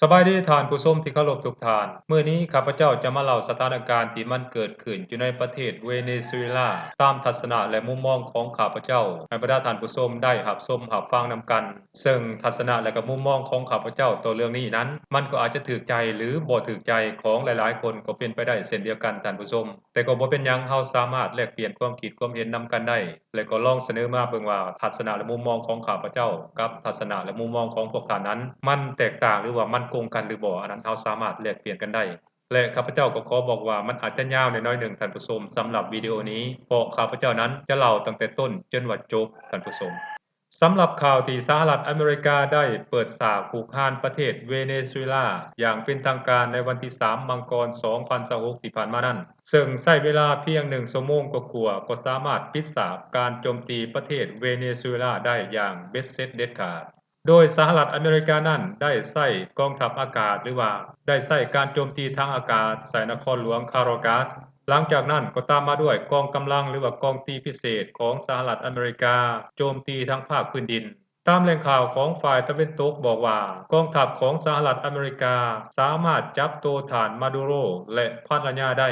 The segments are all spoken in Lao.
ສະບາຍດີທ່ານຜູ້ຊົມທີ່ເຄົາລົບທຸກທ່ານ. ມື້ນີ້ຂ້າພະເຈົ້າຈະມາເລົ່າສະຖານະການທີ່ມັນເກີດຂຶ້ນຢູ່ໃນປະເທດເວເນຊູເອລາ ຕາມທັດສະນະ ແລະ ມຸມມອງຂອງຂ້າພະເຈົ້າ ໃຫ້ບັນດາທ່ານຜູ້ຊົມໄດ້ຮັບຊົມຮັບຟັງນຳກັນ. ເຊິ່ງທັດສະນະ ແລະ ກໍມຸມມອງຂອງຂ້າພະເຈົ້າຕໍ່ເລື່ອງນີ້ນັ້ນ ມັນກໍອາດຈະຖືກໃຈ ຫຼື ບໍ່ຖືກໃຈຂອງຫຼາຍໆຄົນກໍເປັນໄປໄດ້ເຊັ່ນດຽວກັນທ່ານຜູ້ຊົມ. ແຕ່ກໍບໍ່ເປັນຫຍັງ, ເຮົາສາມາດແລກປ່ຽນຄວາມຄິດຄວາມເຫັນນຳກັນໄດ້ ແລະ ກໍລອງສະເໜີມາເບິ່ງວ່າ ທັດສະນະ ແລະ ມຸມມອງຂອງຂ້າພະເຈົ້າ ກັບທັດສະນະ ແລະ ມຸມມອງຂອງພວກທ່ານນັ້ນ ມັນແຕກຕ່າງ ຫຼື ວ່າມັນກົງກັນ ຫຼື ບໍ່, ອັນນັ້ນເຮົາສາມາດແລກປ່ຽນກັນໄດ້. ແລະ ຂ້າພະເຈົ້າກໍຂໍບອກວ່າ ມັນອາດຈະຍາວແດ່ໜ້ອຍໜຶ່ງທ່ານຜູ້ຊົມ ສຳລັບວິດີໂອນີ້, ເພາະຂ້າພະເຈົ້ານັ້ນຈະເລົ່າຕັ້ງແຕ່ຕົ້ນຈົນວ່າຈົບທ່ານຜູ້ຊົມ. ສຳລັບຂ່າວທີ່ສະຫະລັດອາເມລິກາໄດ້ເປີດສາກຜູກຮ້ານປະເທດເວເນຊູເອລາຢ່າງເປັນທາງການໃນວັນທີສາມ ມັງກອນ ສອງພັນຊາວຫົກ ທີ່ຜ່ານມານັ້ນ, ເຊິ່ງໃຊ້ເວລາພຽງໜຶ່ງຊົ່ວໂມງກວ່າໆ ກໍສາມາດປິດສາກການໂຈມຕີປະເທດເວເນຊູເອລາໄດ້ຢ່າງເບັດເສັດເດັດຂາດ. ໂດຍສະຫະລັດອາເມລິການັ້ນໄດ້ໃຊ້ກອງທັບອາກາດ ຫຼືວ່າໄດ້ໃຊ້ການໂຈມຕີທາງອາກາດໃສ່ນະຄອນຫຼວງຄາຣາກັສ. ຫຼັງຈາກນັ້ນກໍຕາມມາດ້ວຍກອງກຳລັງ ຫຼືວ່າກອງຕີພິເສດຂອງສະຫະລັດອາເມລິກາໂຈມຕີທາງພາກພື້ນດິນ. ຕາມແຫຼ່ງຂ່າວຂອງຝ່າຍຕາເວັນຕົກບອກວ່າ ກອງທັບຂອງສະຫະລັດອາເມລິກາສາມາດຈັບໂຕທ່ານມາດູໂຣ ແລະ ພັນລະຍາໄດ້.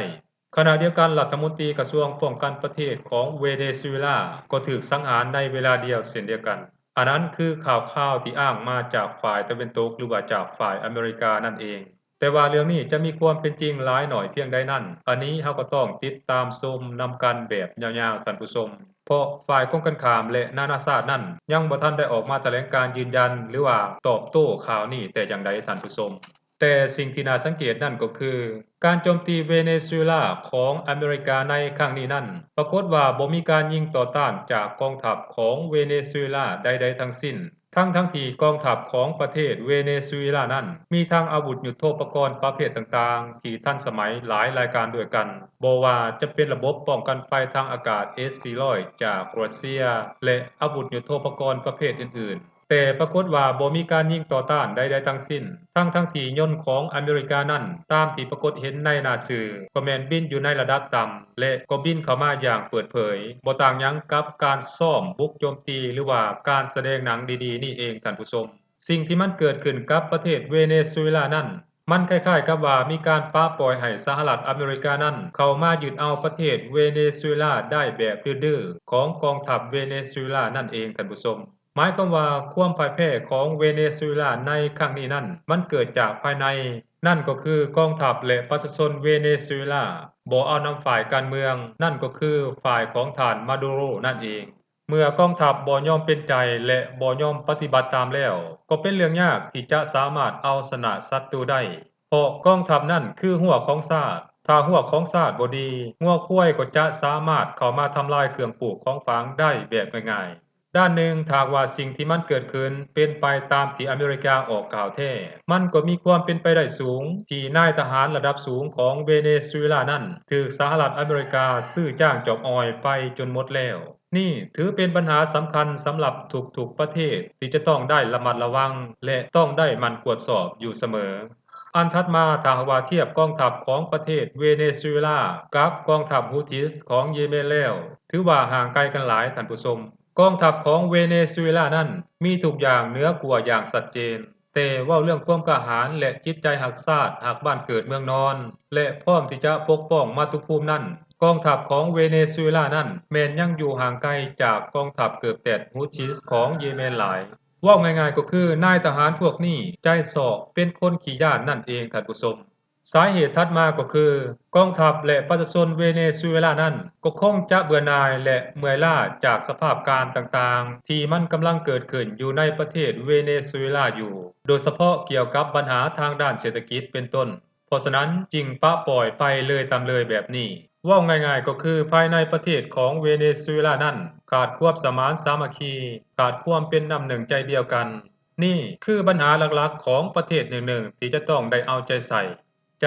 ຂະນະດຽວກັນ ລັດຖະມົນຕີກະຊວງປ້ອງກັນປະເທດຂອງເວເນຊູເອລາກໍຖືກສັງຫານໃນເວລາດຽວເຊັ່ນດຽວກັນ. ອັນນັ້ນຄືຂ່າວຄາວທີ່ອ້າງມາຈາກຝ່າຍຕາເວັນຕົກ ຫຼືວ່າຈາກຝ່າຍອາເມລິການັ້ນເອງ. ແຕ່ວ່າເລື່ອງນີ້ຈະມີຄວາມເປັນຈິງຫຼາຍໜ້ອຍພຽງໃດນັ້ນ, ອັນນີ້ເຮົາກໍຕ້ອງຕິດຕາມຊົມນຳກັນແບບຍາວໆທ່ານຜູ້ຊົມ, ເພາະຝ່າຍກົງກັນຂ້າມ ແລະ ນານາຊາດນັ້ນ ຍັງບໍ່ທັນໄດ້ອອກມາຖະແຫຼງການຢືນຢັນ ຫຼືວ່າຕອບໂຕ້ຂ່າວນີ້ແຕ່ຢ່າງໃດທ່ານຜູ້ຊົມ. ແຕ່ສິ່ງທີ່ໜ້າສັງເກດນັ້ນກໍຄື ການໂຈມຕີເວເນຊູເອລາຂອງອາເມລິກາໃນຄັ້ງນີ້ນັ້ນ ປາກົດວ່າບໍ່ມີການຍິງຕໍ່ຕ້ານຈາກກອງທັບຂອງເວເນຊູເອລາໃດໆທັງສິ້ນ, ທັງໆທີ່ກອງທັບຂອງປະເທດເວເນຊູເອລານັ້ນ ມີທັງອາວຸດຍຸດໂທປະກອນປະເພດຕ່າງໆທີ່ທັນສະໄໝຫຼາຍລາຍການດ້ວຍກັນ, ບໍ່ວ່າຈະເປັນລະບົບປ້ອງກັນໄຟທາງອາກາດ ເອສສີ່ຮ້ອຍ ຈາກຣັດເຊຍ ແລະ ອາວຸດຍຸດໂທປະກອນປະເພດອື່ນໆ. ແຕ່ປາກົດວ່າບໍ່ມີການຍິງຕໍ່ຕ້ານໃດໆທັງສິ້ນ, ທັງໆທີ່ຍົນຂອງອາເມລິການັ້ນ ຕາມທີ່ປາກົດເຫັນໃນໜ້າສື່ ກໍແມ່ນບິນຢູ່ໃນລະດັບຕ່ຳ ແລະ ກໍບິນເຂົ້າມາຢ່າງເປີດເຜີຍ, ບໍ່ຕ່າງຫຍັງກັບການຊ້ອມບຸກໂຈມຕີ ຫຼືວ່າການສະແດງໜັງດີໆນີ້ເອງທ່ານຜູ້ຊົມ. ສິ່ງທີ່ມັນເກີດຂຶ້ນກັບປະເທດເວເນຊູເອລານັ້ນ ມັນຄ້າຍໆກັບວ່າມີການປະປ່ອຍໃຫ້ສະຫະລັດອາເມລິການັ້ນ ເຂົ້າມາຍຶດເອົາປະເທດເວເນຊູເອລາໄດ້ແບບດື້ໆຂອງກອງທັບເວເນຊູເອລານັ້ນເອງທ່ານຜູ້ຊົມ. ໝາຍຄວາມວ່າຄວາມພ່າຍແພ້ຂອງເວເນຊູເອລາໃນຄັ້ງນີ້ນັ້ນ ມັນເກີດຈາກພາຍໃນ, ນັ້ນກໍຄືກອງທັບ ແລະ ປະຊາຊົນເວເນຊູເອລາບໍ່ເອົານຳຝ່າຍການເມືອງ, ນັ້ນກໍຄືຝ່າຍຂອງທ່ານມາດູໂຣນັ້ນເອງ. ເມື່ອກອງທັບບໍ່ຍອມເປັນໃຈ ແລະ ບໍ່ຍອມປະຕິບັດຕາມແລ້ວ, ກໍເປັນເລື່ອງຍາກທີ່ຈະສາມາດເອົາຊະນະສັດຕູໄດ້, ເພາະກອງທັບນັ້ນຄືຮົ້ວຂອງຊາດ, ຖ້າຮົ້ວຂອງຊາດບໍ່ດີ, ງົວຄວາຍກໍຈະສາມາດເຂົ້າມາທຳລາຍເຄື່ອງປູກຂອງຝັງໄດ້ແບບງ່າຍໆ. ດ້ານໜຶ່ງ, ຖ້າຫາກວ່າສິ່ງທີ່ມັນເກີດຂຶ້ນເປັນໄປຕາມທີ່ອາເມລິກາອອກກ່າວແທ້, ມັນກໍມີຄວາມເປັນໄປໄດ້ສູງທີ່ນາຍທະຫານລະດັບສູງຂອງເວເນຊູເອລານັ້ນ ຖືກສະຫະລັດອາເມລິກາຊື້ຈ້າງຈອບອອຍໄປຈົນໝົດແລ້ວ. ນີ້ຖືເປັນບັນຫາສຳຄັນສຳລັບທຸກໆປະເທດທີ່ຈະຕ້ອງໄດ້ລະມັດລະວັງ ແລະ ຕ້ອງໄດ້ໝັ່ນກວດສອບຢູ່ສະເໝີ. ອັນຖັດມາ, ຖ້າຫາກວ່າທຽບກອງທັບຂອງປະເທດເວເນຊູເອລາກັບກອງທັບຮູ້ທິສຂອງເຢເມນແລ້ວ, ຖືວ່າຫ່າງໄກກັນຫຼາຍທ່ານຜູ້ຊົມ. ກອງທັບຂອງເວເນຊູເອລານັ້ນມີທຸກຢ່າງເໜືອກົວຢ່າງຊັດເຈນ, ແຕ່ເວົ້າເລື່ອງຄວາມກ້າຫານ ແລະ ຈິດໃຈຮັກຊາດ, ຮັກບ້ານເກີດເມືອງນອນ ແລະ ພ້ອມທີ່ຈະປົກປ້ອງມາຕຸພູມນັ້ນ, ກອງທັບຂອງເວເນຊູເອລານັ້ນແມ່ນຍັງຢູ່ຫ່າງໄກຈາກກອງທັບເກີບແຕດຮູ້ທິສຂອງເຢເມນຫຼາຍ. ເວົ້າງ່າຍໆກໍຄືນາຍທະຫານພວກນີ້ໃຈຊອກ, ເປັນຄົນຂີ້ຢ້ານນັ້ນເອງທ່ານຜູ້ຊົມ. ສາເຫດຖັດມາກໍຄື ກອງທັບ ແລະ ປະຊາຊົນເວເນຊູເອລານັ້ນກໍຄົງຈະເບື່ອໜ່າຍ ແລະ ເມື່ອຍລ້າຈາກສະພາບການຕ່າງໆທີ່ມັນກຳລັງເກີດຂຶ້ນຢູ່ໃນປະເທດເວເນຊູເອລາຢູ່, ໂດຍສະເພາະກ່ຽວກັບບັນຫາທາງດ້ານເສດຖະກິດເປັນຕົ້ນ. ເພາະສະນັ້ນຈຶ່ງປະປ່ອຍໄປເລື້ອຍຕາມເລື້ອຍແບບນີ້. ເວົ້າງ່າຍໆກໍຄືພາຍໃນປະເທດຂອງເວເນຊູເອລານັ້ນຂາດຄວາມສະໝານສາມັກຄີ, ຂາດຄວາມເປັນນ້ຳໜຶ່ງໃຈດຽວກັນ. ນີ້ຄືບັນຫາຫຼັກໆຂອງປະເທດໜຶ່ງໆທີ່ຈະຕ້ອງໄດ້ເອົາໃຈໃສ່.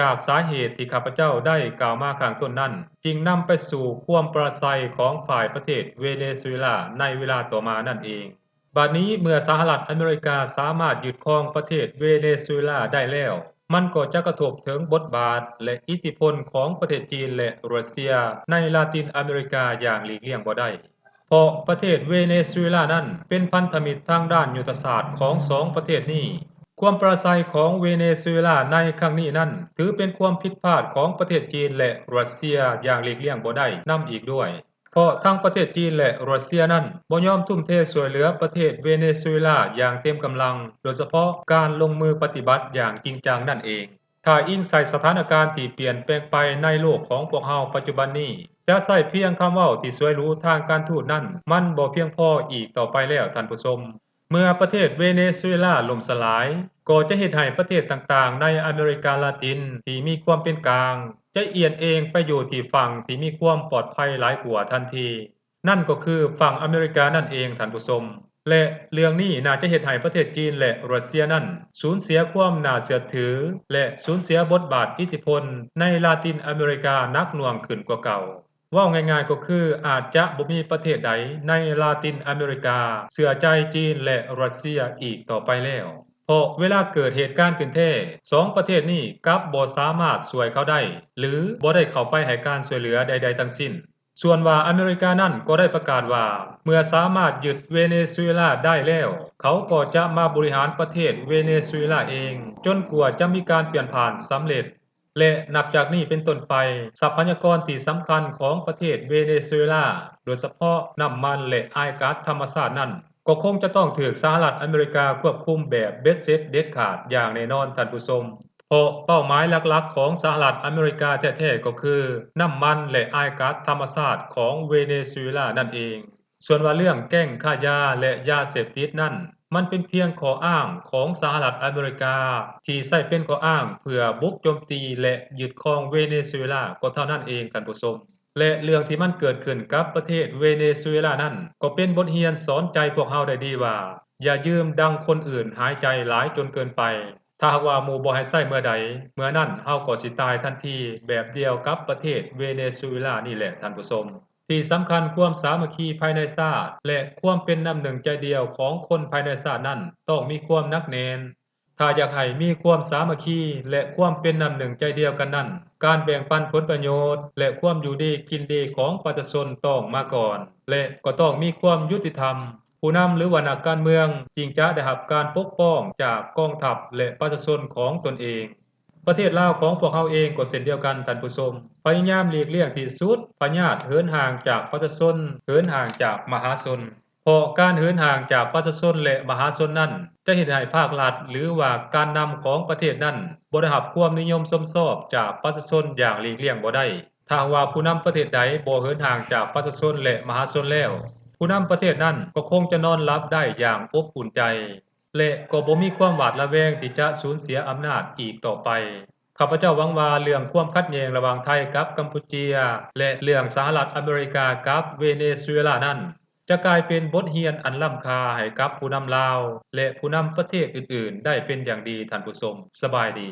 ຈາກສາເຫດທີ່ຂ້າພະເຈົ້າໄດ້ກ່າວມາຂ້າງຕົ້ນນັ້ນ, ຈຶ່ງນຳໄປສູ່ຄວາມປາລະໄຊຂອງຝ່າຍປະເທດເວເນຊູເອລາໃນເວລາຕໍ່ມານັ້ນເອງ. ບາດນີ້ເມື່ອສະຫະລັດອາເມລິກາສາມາດຍຶດຄອງປະເທດເວເນຊູເອລາໄດ້ແລ້ວ, ມັນກໍຈະກະທົບເຖິງບົດບາດ ແລະ ອິດທິພົນຂອງປະເທດຈີນ ແລະ ຣັດເຊຍໃນລາຕິນອາເມລິກາຢ່າງຫຼີກລ່ຽງບໍ່ໄດ້. ເພາະປະເທດເວເນຊູເອລານັ້ນເປັນພັນທະມິດທາງດ້ານຍຸດທະສາດຂອງສອງປະເທດນີ້, ຄວາມປຣາໄຊຂອງເວເນຊູເອລາໃນຄັ້ງນີ້ນັ້ນ ຖືເປັນຄວາມຜິດພາດຂອງປະເທດຈີນ ແລະ ຣັດເຊຍຢ່າງຫຼີກລ່ຽງບໍ່ໄດ້ນຳອີກດ້ວຍ, ເພາະທັງປະເທດຈີນ ແລະ ຣັດເຊຍນັ້ນ ບໍ່ຍອມທຸ່ມເທຊ່ວຍເຫຼືອປະເທດເວເນຊູເອລາຢ່າງເຕັມກຳລັງ, ໂດຍສະເພາະການລົງມືປະຕິບັດຢ່າງຈິງຈັງນັ້ນເອງ. ຖ້າອີງໃສ່ສະຖານະການທີ່ປ່ຽນແປງໄປໃນໂລກຂອງພວກເຮົາປັດຈຸບັນນີ້, ຈະໃຊ້ພຽງຄຳເວົ້າທີ່ສວຍຫຼູທາງການທູດນັ້ນ ມັນບໍ່ພຽງພໍອີກຕໍ່ໄປແລ້ວ, ທ່ານຜູ້ຊົມ. ເມື່ອປະເທດເວເນຊູເອລາລົ້ມສະຫຼາຍ, ກໍຈະເຮັດໃຫ້ປະເທດຕ່າງໆໃນອາເມລິກາລາຕິນທີ່ມີຄວາມເປັນກາງ ຈະອຽນເອງໄປຢູ່ທີ່ຝັ່ງທີ່ມີຄວາມປອດໄພຫຼາຍກວ່າທັນທີ. ນັ້ນກໍຄືຝັ່ງອາເມລິການັ້ນເອງ, ທ່ານຜູ້ຊົມ. ແລະ ເລື່ອງນີ້ໜ້າຈະເຮັດໃຫ້ປະເທດຈີນ ແລະ ຣັດເຊຍນັ້ນ ສູນເສຍຄວາມໜ້າເຊື່ອຖື ແລະ ສູນເສຍບົດບາດອິດທິພົນໃນລາຕິນອາເມລິກາໜັກໜ່ວງຂຶ້ນກວ່າເກົ່າ. ເວົ້າງ່າຍໆກໍຄື ອາດຈະບໍ່ມີປະເທດໃດໃນລາຕິນອາເມລິກາເຊື່ອໃຈຈີນ ແລະ ຣັດເຊຍອີກຕໍ່ໄປແລ້ວ, ເພາະເວລາເກີດເຫດການຂຶ້ນແທ້ ສອງປະເທດນີ້ກັບບໍ່ສາມາດຊ່ວຍເຂົາໄດ້ ຫຼື ບໍ່ໄດ້ເຂົ້າໄປໃຫ້ການຊ່ວຍເຫຼືອໃດໆທັງສິ້ນ. ສ່ວນວ່າອາເມລິການັ້ນກໍໄດ້ປະກາດວ່າ ເມື່ອສາມາດຍຶດເວເນຊູເອລາໄດ້ແລ້ວ, ເຂົາກໍຈະມາບໍລິຫານປະເທດເວເນຊູເອລາເອງ ຈົນກວ່າຈະມີການປ່ຽນຜ່ານສຳເລັດ. ແລະ ນັບຈາກນີ້ເປັນຕົ້ນໄປ, ຊັບພະຍາກອນທີ່ສຳຄັນຂອງປະເທດເວເນຊູເອລາ, ໂດຍສະເພາະນ້ຳມັນ ແລະ ອ້າຍກາດທຳມະຊາດນັ້ນ, ກໍຄົງຈະຕ້ອງຖືກສະຫະລັດອາເມລິກາຄວບຄຸມແບບເບັດເສັດເດັດຂາດຢ່າງແນ່ນອນ, ທ່ານຜູ້ຊົມ. ເພາະເປົ້າໝາຍຫຼັກໆຂອງສະຫະລັດອາເມລິກາແທ້ໆກໍຄື ນ້ຳມັນ ແລະ ອ້າຍກາດທຳມະຊາດຂອງເວເນຊູເອລານັ້ນເອງ. ສ່ວນວ່າເລື່ອງແກ້ງຄ້າຢາ ແລະ ຢາເສບຕິດນັ້ນ, ມັນເປັນພຽງຂໍ້ອ້າງຂອງສະຫະລັດອາເມລິກາ ທີ່ໃຊ້ເປັນຂໍ້ອ້າງເພື່ອບຸກໂຈມຕີ ແລະ ຍຶດຄອງເວເນຊູເອລາກໍເທົ່ານັ້ນເອງ, ທ່ານຜູ້ຊົມ. ແລະ ເລື່ອງທີ່ມັນເກີດຂຶ້ນກັບປະເທດເວເນຊູເອລານັ້ນ ກໍເປັນບົດຮຽນສອນໃຈພວກເຮົາໄດ້ດີວ່າ ຢ່າຢືມດັງຄົນອື່ນຫາຍໃຈຫຼາຍຈົນເກີນໄປ. ຖ້າຫາກວ່າໝູ່ບໍ່ໃຫ້ໃຊ້ເມື່ອໃດ, ເມື່ອນັ້ນເຮົາກໍຊິຕາຍທັນທີ ແບບດຽວກັບປະເທດເວເນຊູເອລານີ້ແຫຼະ, ທ່ານຜູ້ຊົມ. ທີ່ສຳຄັນ, ຄວາມສາມັກຄີພາຍໃນຊາດ ແລະ ຄວາມເປັນນ້ຳໜຶ່ງໃຈດຽວຂອງຄົນພາຍໃນຊາດນັ້ນ ຕ້ອງມີຄວາມໜັກແໜ້ນ. ຖ້າຢາກໃຫ້ມີຄວາມສາມັກຄີ ແລະ ຄວາມເປັນນ້ຳໜຶ່ງໃຈດຽວກັນນັ້ນ, ການແບ່ງປັນຜົນປະໂຫຍດ ແລະ ຄວາມຢູ່ດີກິນດີຂອງປະຊາຊົນຕ້ອງມາກ່ອນ ແລະ ກໍຕ້ອງມີຄວາມຍຸຕິທຳ. ຜູ້ນຳ ຫຼືວ່ານັກການເມືອງ ຈຶ່ງຈະໄດ້ຮັບການປົກປ້ອງຈາກກອງທັບ ແລະ ປະຊາຊົນຂອງຕົນເອງ. ປະເທດລາວຂອງພວກເຮົາເອງກໍເຊັ່ນດຽວກັນ, ທ່ານຜູ້ຊົມ, ພະຍາຍາມຫຼີກລ່ຽງທີ່ສຸດພະຍາດເຫີນຫ່າງຈາກປະຊາຊົນ, ເຫີນຫ່າງຈາກມະຫາຊົນ. ເພາະການເຫີນຫ່າງຈາກປະຊາຊົນ ແລະ ມະຫາຊົນນັ້ນ ຈະເຮັດໃຫ້ພາກລັດ ຫຼືວ່າການນຳຂອງປະເທດນັ້ນ ບໍ່ໄດ້ຮັບຄວາມນິຍົມຊົມຊອບຈາກປະຊາຊົນຢ່າງຫຼີກລ່ຽງບໍ່ໄດ້. ຖ້າຫາກວ່າຜູ້ນຳປະເທດໃດບໍ່ເຫີນຫ່າງຈາກປະຊາຊົນ ແລະ ມະຫາຊົນແລ້ວ, ຜູ້ນຳປະເທດນັ້ນກໍຄົງຈະນອນຫຼັບໄດ້ຢ່າງອົບອຸ່ນໃຈ ແລະ ກໍບໍ່ມີຄວາມຫວາດລະແວງທີ່ຈະສູນເສຍອຳນາດອີກຕໍ່ໄປ. ຂ້າພະເຈົ້າຫວັງວ່າເລື່ອງຄວາມຂັດແຍ່ງລະຫວ່າງໄທກັບກຳປູເຈຍ ແລະ ເລື່ອງສະຫະລັດອາເມລິກາກັບເວເນຊູເອລານັ້ນ ຈະກາຍເປັນບົດຮຽນອັນລ້ຳຄ່າໃຫ້ກັບຜູ້ນຳລາວ ແລະ ຜູ້ນຳປະເທດອື່ນໆໄດ້ເປັນຢ່າງດີ, ທ່ານຜູ້ຊົມ. ສະບາຍດີ.